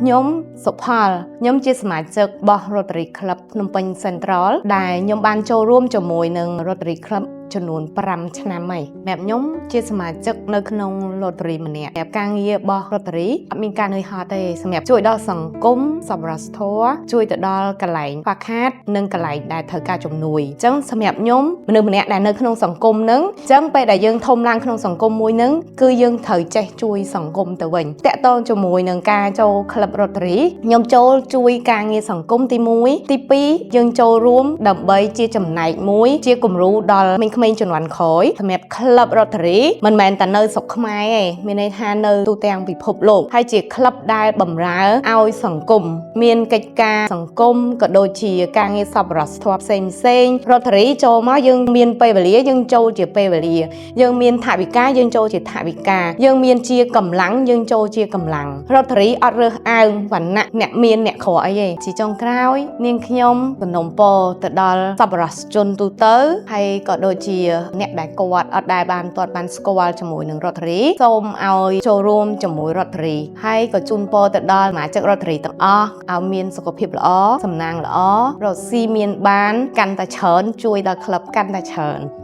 ខ្ញុំសុផលខ្ញុំជាសមាជិករបស់ Rotary Club ភ្នំពេញ Central ដែលខ្ញុំបានចូលរួមជាមួយនឹង Rotary Club ចំនួន5ឆ្នាំហើយសម្រាប់ខ្ញុំជាសមាជិកនៅក្នុង Rotary ម្នាក់សម្រាប់ការងាររបស់ Rotary អត់មានការនឿយហត់ទេសម្រាប់ជួយដល់សង្គមសប្បុរសធម៌ជួយទៅដល់កន្លែងខ្វះខាតនិងកន្លែងដែលត្រូវការជំនួយអញ្ចឹងសម្រាប់ខ្ញុំមនុស្សម្នាក់ដែលនៅក្នុងសង្គមហ្នឹងអញ្ចឹងពេលដែលយើងធំឡើងក្នុងសង្គមមួយហ្នឹងគឺយើងត្រូវចេះជួយសង្គមទៅវិញតាក់ទងជាមួយនឹងការចូល Club Rotary ខ្ញុំចូលជួយការងារសង្គមទី1ទី2យើងចូលរួមដើម្បីជាចំណែកមួយជាគំរូដល់ក្មេងៗជំនាន់ក្រោយសម្រាប់ Club Rotary មិនមែនតែនៅស្រុកខ្មែរទេមានន័យថានៅទូទាំងពិភពលោកហើយជា Club ដែលបម្រើឲ្យសង្គមមានកិច្ចការសង្គមក៏ដូចជាការងារសប្បុរសធម៌ផ្សេងផ្សេង Rotary ចូលមកយើងមានពេលវេលាយើងចូលជាពេលវេលា យើងមានថវិកាយើងចូលជាថវិកាយើងមានជាកម្លាំងយើងចូលជាកម្លាំង Rotary អត់រើសអើងវណ្ណៈអ្នកមានអ្នកក្រអីទេជាចុងក្រោយនាងខ្ញុំសំណូមពរទៅដល់សប្បុរសជនទូទៅហើយក៏ដូចជាអ្នកដែលគាត់អត់ដែលបានទាត់បានស្គាល់ជាមួយនឹង Rotary សូមឲ្យចូលរួមជាមួយ Rotary ហើយក៏ជូនពរទៅដល់សមាជិក Rotary ទាំងអស់ឲ្យមានសុខភាពល្អសំណាងល្អរកស៊ីមានបានកាន់តែច្រើនជួយដល់ក្លឹបកាន់តែច្រើន។